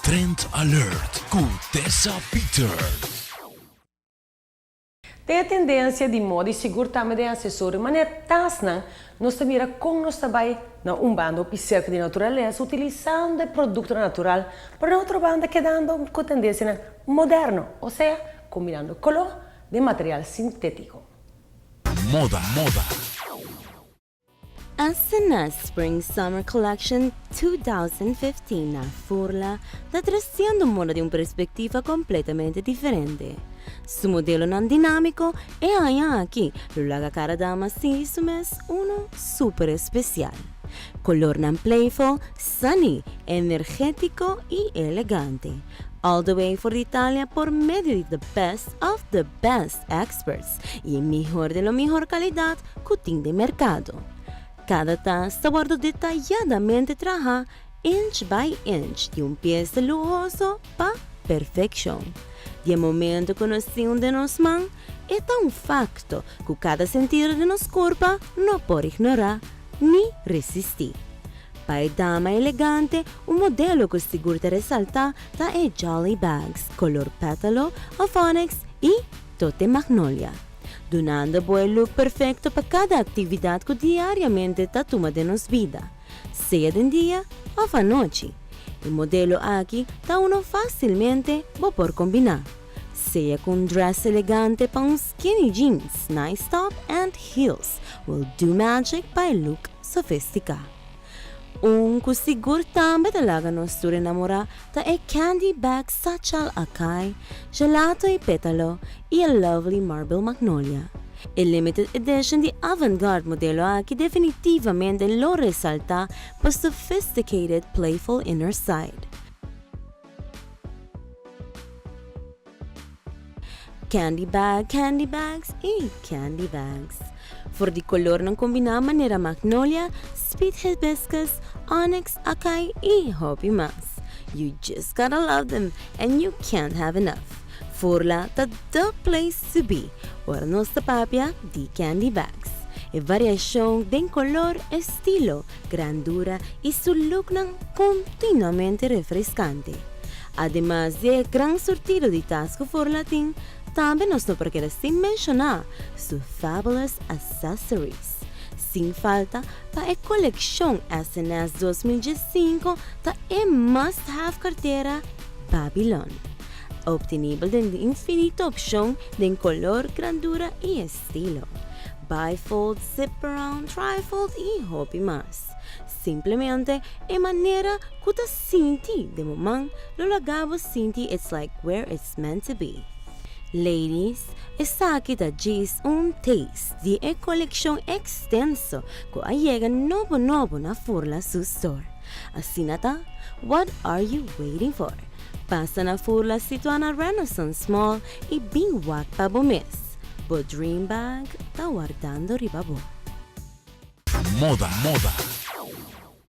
Trend Alert ku Tessa Peters. Den e tendensia di moda i sigur tambe den asesorio manera tasnan, nos ta mira kon nos ta bai na un banda hopi serka di naturalesa utilisando e produktonan natural, pero na otro banda kedando ku tendensianan moderno, osea kombinando koló den material sintétiko. Moda, moda. Asina Spring Summer Collection 2015 na Furla ta treciendo moda di un perspectiva completamente diferente. Su modelonan dinamico e aña aki lo laga cada dama sinti su mes uno super especial. Colornan playful, sunny, energetico y elegante. All the way for di Italia por medio di the best of the best experts y e mihor de lo mihor calidad cu tin den mercado. Cada tas ta wordo detayadamente traha inch by inch di un pieza luhoso pa perfeccion. Di e momento cu nos tin un den nos man, e ta un facto cu cada sentido den nos curpa no por ignora ni resisti. Pa e dama elegante, un modelo cu sigur ta resalta ta e Jolly Bags color petalo of onyx y tote magnolia. Dunando bo e look perfecto pa cada actividad cu diariamente ta tuma den nos bida, sea den dia of anochi. E modelo aki ta uno facilmente bo por combina, sea cu un dress elegante pa un skinny jeans, nice top and heels will do magic pa e look sofistica. Un cu sigur tambe ta laga nos tur enamora ta e Candy Bag Satchel Acai, Gelato y Petalo y e Lovely Marble Magnolia. E limited edition di avant-garde modelo aki definitivamente lo resalta bo sophisticated playful inner side. Candy bag, candy bags y candy bags. For di colornan combina manera magnolia, speed hibiscus, onyx, acai y hopi mas. You just gotta love them and you can't have enough. Furla ta the place to be ora nos ta papia di candy bags. E variacion den color, estilo, grandura y su looknan continuamente refrescante. Ademas di e gran surtido di tas ku Furla tin, tambe nos no por keda sin menshoná su fabulous accessories. Sin falta pa e kolekshon SNS 2015 ta e must have kartera Babylon. Obtenibel den infinito opshon den kolor, grandura i estilo. Bifold, zip-around, trifold i hopi mas. Simplemente e manera ku ta sinti den bo man lo laga bo sinti it's like where it's meant to be. Ladies, esaki ta djis un taste di e kolekshon ekstenso ku a yega nobo nobo na Furla su store. Asina ta, what are you waiting for? Pasa na Furla situá na Renaissance Mall i bin wak pa bo mes. Bo dream bag ta wardando riba bo. Moda, moda.